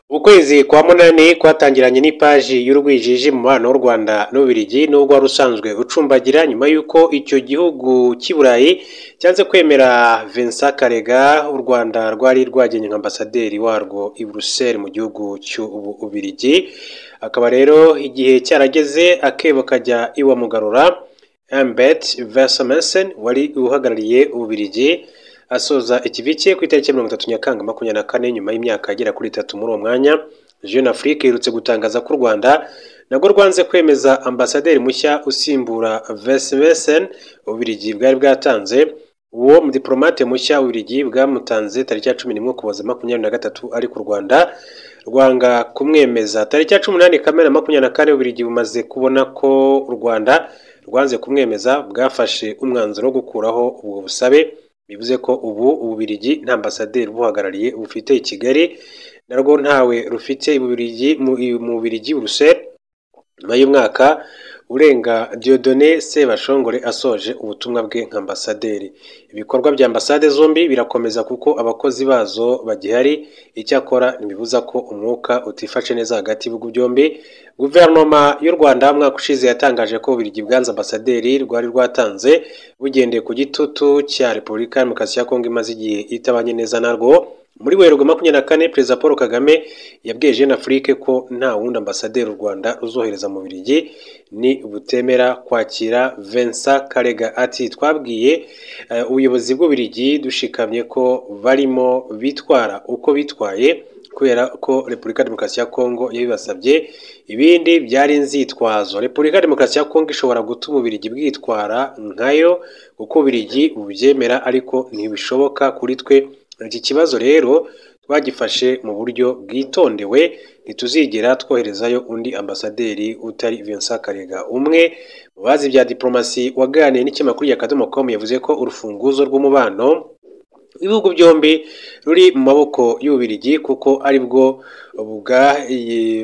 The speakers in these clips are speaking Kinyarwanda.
Ukwezi kwa munani kwatangiranye n'ipaji y'urwijiji mu mubano w'u Rwanda n'Ububiligi, nubwo wari usanzwe ucumbagira, nyuma y'uko icyo gihugu cy'i Burayi cyanze kwemera Vincent Karega u Rwanda rwari rwagenye nka ambasaderi warwo i Bruxelles mu gihugu cy'Ububiligi. Akaba rero igihe cyarageze akebo kajya iwa Mugarura. Humbert Vansemeersen wari uhagarariye Ububiligi asoza ikivi cye ku itariki ya 30 Nyakanga 24, nyuma y'imyaka agera kuri 3 muri uwo mwanya. Jeune Afrique iherutse gutangaza ko u Rwanda nabwo rwanze kwemeza ambasaderi mushya usimbura Vansemeersen Ububiligi bwari bwatanze. Uwo mudiplomate mushya Ububiligi bwamutanze tariki ya 11 Ukuboza 23, ariko u Rwanda rwanga kumwemeza. Tariki ya 18 Kamena 24, Ububiligi bumaze kubona ko u Rwanda rwanze kumwemeza, bwafashe umwanzuro wo gukuraho ubwo busabe. Bivuze ko ubu Ububiligi nta ambasaderi ubuhagarariye bufite i Kigali, narwo ntawe rufite mu Bubiligi Bruxelles. Nyuma y'umwaka urenga Dieudonné Sebashongore asoje ubutumwa bwe nka ambasaderi. Ibikorwa bya ambasade zombi birakomeza kuko abakozi bazo bagihari, icyakora ntibibuza ko umwuka utifashe neza hagati y'ibihugu byombi. Guverinoma y'u Rwanda umwaka ushize yatangaje ko Ububiligi bwanze ambasaderi rwari rwatanze bugendeye ku gitutu cya Repubulika ya Demokarasi ya Kongo imaze igihe itabanye neza narwo. Muri Werurwe 24, Perezida Paul Kagame yabwiye Jeune Afrique ko nta wundi ambasaderi u Rwanda ruzohereza mu Bubiligi ni butemera kwakira Vincent Karega. Ati twabwiye ubuyobozi bw'Ububiligi dushikamye ko barimo bitwara uko bitwaye kubera ko Repubulika ya Demokarasi ya Kongo yabibasabye, ibindi byari inzitwazo. Repubulika ya Demokarasi ya Kongo ishobora gutuma Ububiligi bwitwara nkayo kuko Ububiligi bubyemera, ariko ntibishoboka kuri twe. Iki kibazo rero twagifashe mu buryo bwitondewe, ntituzigera twoherezayo undi ambasaderi utari Vincent Karega. Umwe mu bazi bya diplomasi waganiye n'ikinyamakuru ya Akadomo.com yavuze ko urufunguzo rw'umubano ibihugu byombi ruri mu maboko y'Ububiligi, kuko aribwo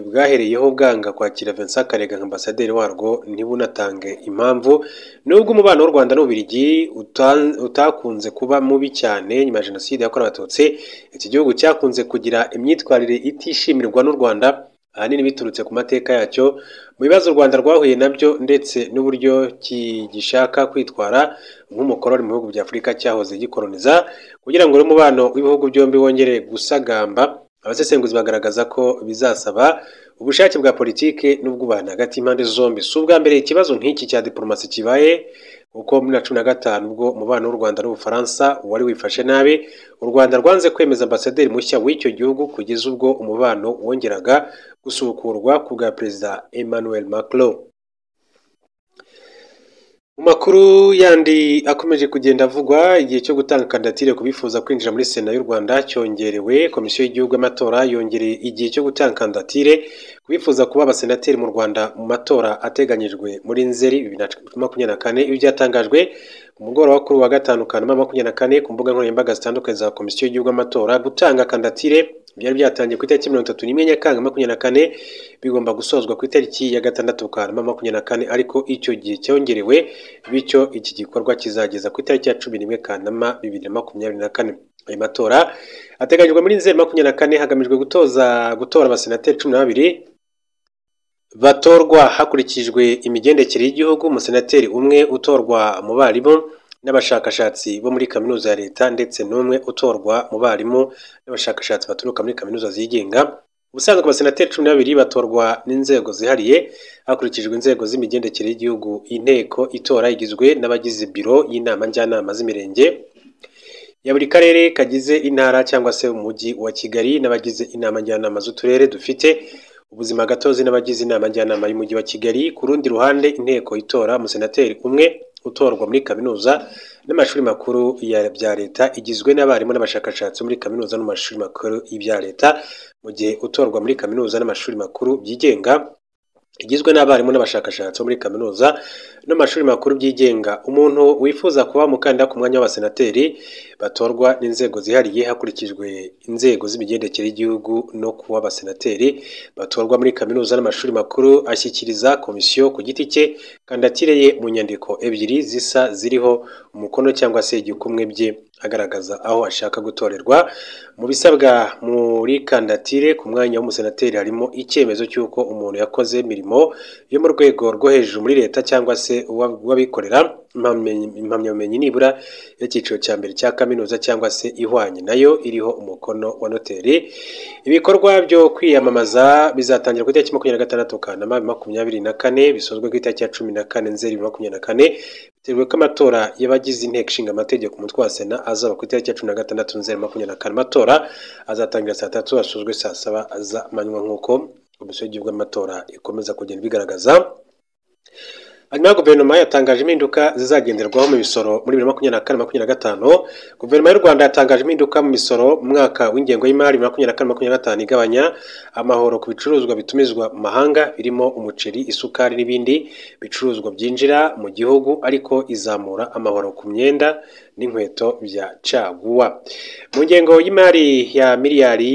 bwahereyeho bwanga kwakira Vincent Karega nka ambasaderi warwo ntibunatange impamvu. Nubwo umubano w'u Rwanda n'Ububiligi utakunze kuba mubi cyane nyuma ya Jenoside yakorewe Abatutsi, iki gihugu cyakunze kugira imyitwarire itishimirwa n'u Rwanda, ahanini biturutse ku mateka yacyo, mu bibazo u Rwanda rwahuye nabyo ndetse n'uburyo kigishaka kwitwara nk'umukoroni mu bihugu bya Afurika cyahoze gikoroniza. Kugira ngo umubano w'ibihugu byombi wongere gusagamba, abasesenguzi bagaragaza ko bizasaba ubushake bwa politike n'ubwubahane hagati y'impande zombi. Si ubwa mbere ikibazo nk'iki cya diplomasi kibaye, kuko muri 2015 ubwo umubano w'u Rwanda n'Ubufaransa wari wifashe nabi, u Rwanda rwanze kwemeza ambasaderi mushya w'icyo gihugu kugeza ubwo umubano wongeraga gusubukurwa ku bwa Perezida Emmanuel Macron. Mu makuru yandi akomeje kugenda avugwa, igihe cyo gutanga kandidatire ku bifuza kwinjira muri Sena y'u Rwanda cyongerewe. Komisiyo y'igihugu y'amatora yongereye igihe cyo gutanga kandidatire ku bifuza kuba abasenateri mu Rwanda mu matora ateganyijwe muri Nzeri 2024. Ibi byatangajwe ku mugoroba kuri wa gatanu Kanama 24 ku mbuga nkoranyambaga zitandukanye za Komisiyo y'igihugu y'amatora. Gutanga kandidatire byari byatangiye ku itariki 31 Nyakanga 24, bigomba gusozwa ku itariki ya 6 Kanama 24, ariko icyo gihe cyongerewe, bityo iki gikorwa kizageza ku itariki ya 11 Kanama 2024. Ayo matora ateganyijwe muri Nzeri 24 hagamijwe gutora abasenateri 12 batorwa hakurikijwe imigendekere y'igihugu, umusenateri umwe utorwa mu barimu n'abashakashatsi bo muri kaminuza ya leta ndetse n'umwe utorwa mu barimu n'abashakashatsi baturuka muri kaminuza zigenga. Ubusanzwe abasenateri 12 batorwa n'inzego zihariye hakurikijwe inzego z'imigendekere y'igihugu. Inteko itora igizwe n'abagize biro y'inama njyanama z'imirenge ya buri karere kagize intara cyangwa se umujyi wa Kigali, n'abagize inama njyanama z'uturere dufite ubuzima gatozi n'abagize inama njyanama y'umujyi wa Kigali. Ku rundi ruhande, inteko itora umusenateri umwe utorwa muri kaminuza n'amashuri makuru bya leta igizwe n'abarimu n'abashakashatsi muri kaminuza n'amashuri makuru y'ibya leta, mu gihe utorwa muri kaminuza n'amashuri makuru byigenga igizwe n'abarimu n'abashakashatsi bo muri kaminuza n'amashuri makuru byigenga. Umuntu wifuza kuba umukandida ku mwanya w'abasenateri batorwa n'inzego zihariye hakurikijwe inzego z'imigendekere y'igihugu no kuba abasenateri batorwa muri kaminuza n'amashuri makuru ashyikiriza komisiyo ku giti cye kandidatire ye mu nyandiko ebyiri zisa ziriho umukono cyangwa se igikumwe bye. agaragaza aho ashaka gutorerwa. Mu bisabwa muri kandidatire ku mwanya w'umusenateri harimo icyemezo cy'uko umuntu yakoze imirimo yo mu rwego rwo hejuru muri leta cyangwa se uw'abikorera, impamyabumenyi nibura y'icyiciro cya mbere cya kaminuza cyangwa se ihwanye nayo iriho umukono wa noteri. Ibikorwa byo kwiyamamaza bizatangira ku itariki 26 Kanama 2024, bisozwe ku itariki ya 14 Nzeri 2024. Biteguwe ko amatora y'abagize inteko ishinga amategeko umutwe wa Sena azaba ku itariki ya 16 Nzeri 2024. Amatora azatangira saa 3 asozwe saa 7 z'amanywa nk'uko Komisiyo y'igihugu y'amatora ikomeza kugenda ibigaragaza. Hanyuma guverinoma yatangaje impinduka zizagenderwaho mu misoro muri 2024-2025. Guverinoma y'u Rwanda yatangaje impinduka mu misoro mu mwaka w'ingengo y'imari 2024-2025 igabanya amahoro ku bicuruzwa bitumizwa mu mahanga birimo umuceri, isukari n'ibindi bicuruzwa byinjira mu gihugu, ariko izamura amahoro ku myenda n'inkweto bya caguwa. Mu ngengo y'imari ya miliyari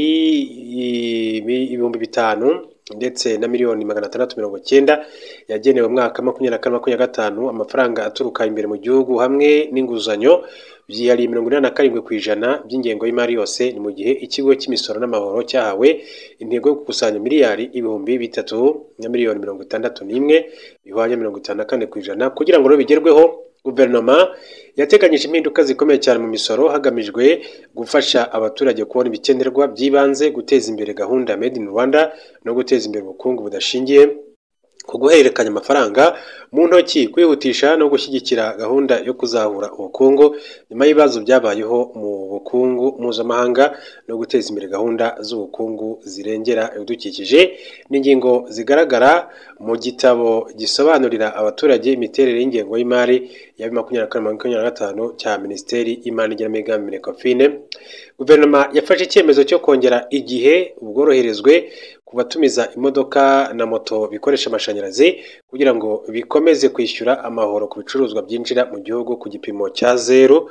5,000 ndetse na miliyoni 690 yagenewe umwaka 2024-2025, amafaranga aturuka imbere mu gihugu hamwe n'inguzanyo byihariye 87% by'ingengo y'imari yose. Ni mu gihe ikigo cy'imisoro n'amahoro cyahawe intego yo gukusanya miliyari 3,061,000,000 bihwanye 54%. Kugira ngo bigerweho, guverinoma yateganyije impinduka zikomeye cyane mu misoro hagamijwe gufasha abaturage kubona ibikenerwa by'ibanze, guteza imbere gahunda Made in Rwanda no guteza imbere ubukungu budashingiye ku guhererekanya amafaranga mu ntoki, kwihutisha no gushyigikira gahunda yo kuzahura ubukungu nyuma y'ibibazo byabayeho mu bukungu mpuzamahanga no guteza imbere gahunda z'ubukungu zirengera ibidukikije. N'ingingo zigaragara mu gitabo gisobanurira abaturage imiterere y'ingengo y'imari ya 2024-2025 cya Minisiteri y'Imari n'Igenamigambi MINECOFIN. Guverinoma yafashe icyemezo cyo kongera igihe ubworoherezwe ku batumiza imodoka na moto bikoresha amashanyarazi kugira ngo bikomeze kwishyura amahoro ku bicuruzwa byinjira mu gihugu ku gipimo cya 0.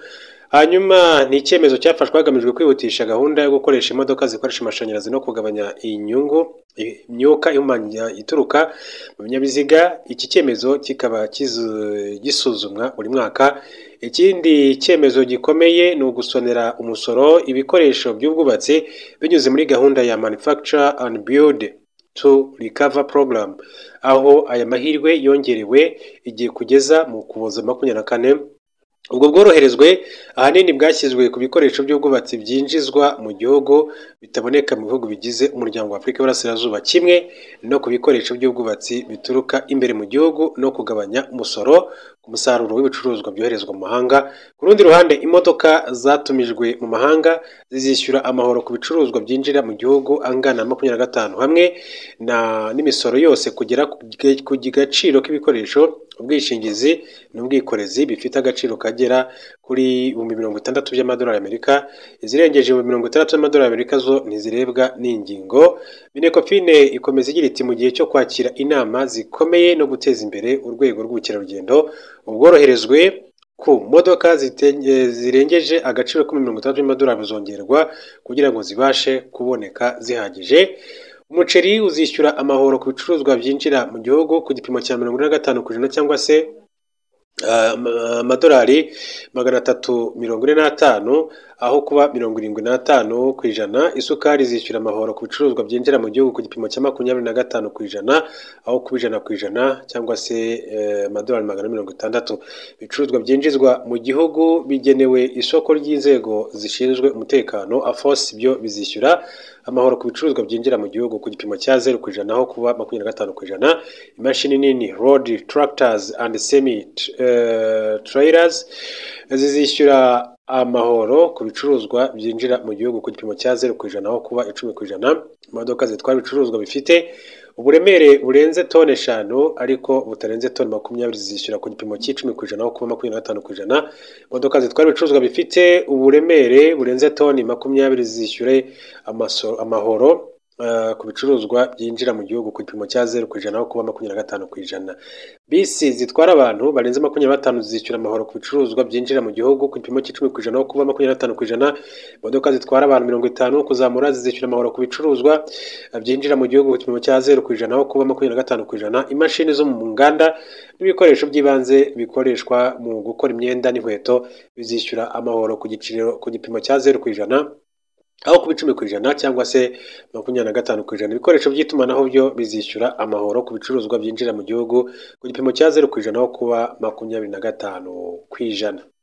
Hanyuma ni icyemezo cyafashwe hagamijwe kwihutisha gahunda yo gukoresha imodoka zikoresha amashanyarazi no kugabanya inyungu imyuka ihumanya ituruka mu binyabiziga. Iki cyemezo kikaba gisuzumwa buri mwaka. Ikindi cyemezo gikomeye ni ugusonera umusoro ibikoresho by'ubwubatsi binyuze muri gahunda ya Manufacture and Build to Recover Program, aho aya mahirwe yongerewe igihe kugeza mu Ukuboza 24. Ubwo bworoherezwe ahanini bwashyizwe ku bikoresho by'ubwubatsi byinjizwa mu gihugu bitaboneka mu bihugu bigize umuryango wa Afurika y'Iburasirazuba, kimwe no ku bikoresho by'ubwubatsi bituruka imbere mu gihugu, no kugabanya umusoro ku musaruro w'ibicuruzwa byoherezwa mu mahanga. Ku rundi ruhande, imodoka zatumijwe mu mahanga zizishyura amahoro ku bicuruzwa byinjira mu gihugu angana na 25 hamwe n'imisoro yose kugera ku gaciro k'ibikoresho, ubwishingizi n'ubwikorezi bifite agaciro kagera kuri 60,000 by'amadolari Amerika. Izirengeje 60,000 by'amadolari Amerika zo ntizirebwa n'ingingo. MINECOFIN ikomeza igira iti: mu gihe cyo kwakira inama zikomeye no guteza imbere urwego rw'ubukerarugendo, ubworoherezwe ku modoka zirengeje agaciro ka 60 by'amadolari buzongerwa kugira ngo zibashe kuboneka zihagije. Umuceri uzishyura amahoro ku bicuruzwa byinjira mu gihugu ku gipimo cya 45% cyangwa se amadolari 345 aho kuba 75%. Isukari zishyura amahoro ku bicuruzwa byinjira mu gihugu ku gipimo cya 25% aho kuba 100% cyangwa se amadolari 460. Ibicuruzwa byinjizwa mu gihugu bigenewe isoko ry'inzego zishinzwe umutekano AFOS byo bizishyura amahoro ku bicuruzwa byinjira mu gihugu ku gipimo cya 0% aho kuba 25%. Imashini nini road tractors and semi trailers zizishyura amahoro ku bicuruzwa byinjira mu gihugu ku gipimo cya 0% aho kuba 10%. Imodoka zitwara ibicuruzwa bifite uburemere burenze toni 5 ariko butarenze toni 20 zizishyura ku gipimo cy'10% aho kuba 25%. Imodoka zitwara ibicuruzwa bifite uburemere burenze toni 20 zizishyure amahoro ku bicuruzwa byinjira mu gihugu ku gipimo cya 0% aho kuba 25%. Bisi zitwara abantu barenze 25 zishyura amahoro ku bicuruzwa byinjira mu gihugu ku gipimo cy'10% aho kuba 25%. Imodoka zitwara abantu 50 kuzamura zizishyura amahoro ku bicuruzwa byinjira mu gihugu ku gipimo cya 0% aho kuba 25%. Imashini zo mu nganda n'ibikoresho by'ibanze bikoreshwa mu gukora imyenda n'inkweto bizishyura amahoro ku giciro ku gipimo cya 0% aho kuba 10% cyangwa se 25%. Ibikoresho by'itumanaho byo bizishyura amahoro ku bicuruzwa byinjira mu gihugu ku gipimo cya 0% aho kuba 25%.